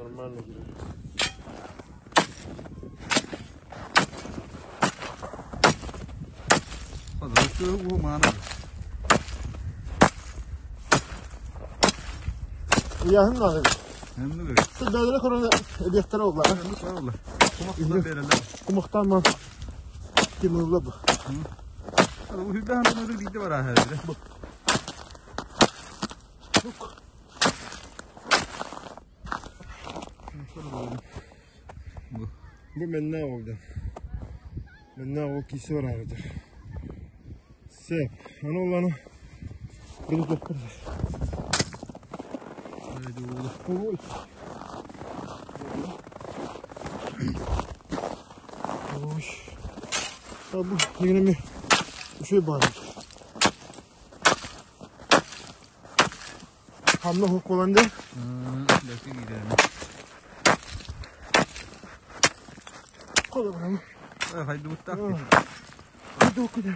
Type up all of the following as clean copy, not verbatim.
Нормально кирэр. Ыйааһын наада. Бэйэлэрэ көрөн эбиэхтэрэ буолла. Кумахтаама тимылла бу. Бу мэннэ ол Мэннэ ол кисе бар арыдыр. Сеп. Аны оланы били көппүр. Ой. Ой. Бу дегенеме үчүгэй баар. Ханна хокколан де? Колобрам. Хайдубуттаах. Хайдубуккуда.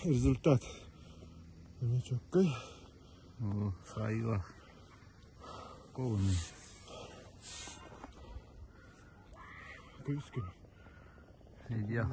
Результат. Эмиэ чөккөй. О, сайла. Колоны. Күс күн. Идея.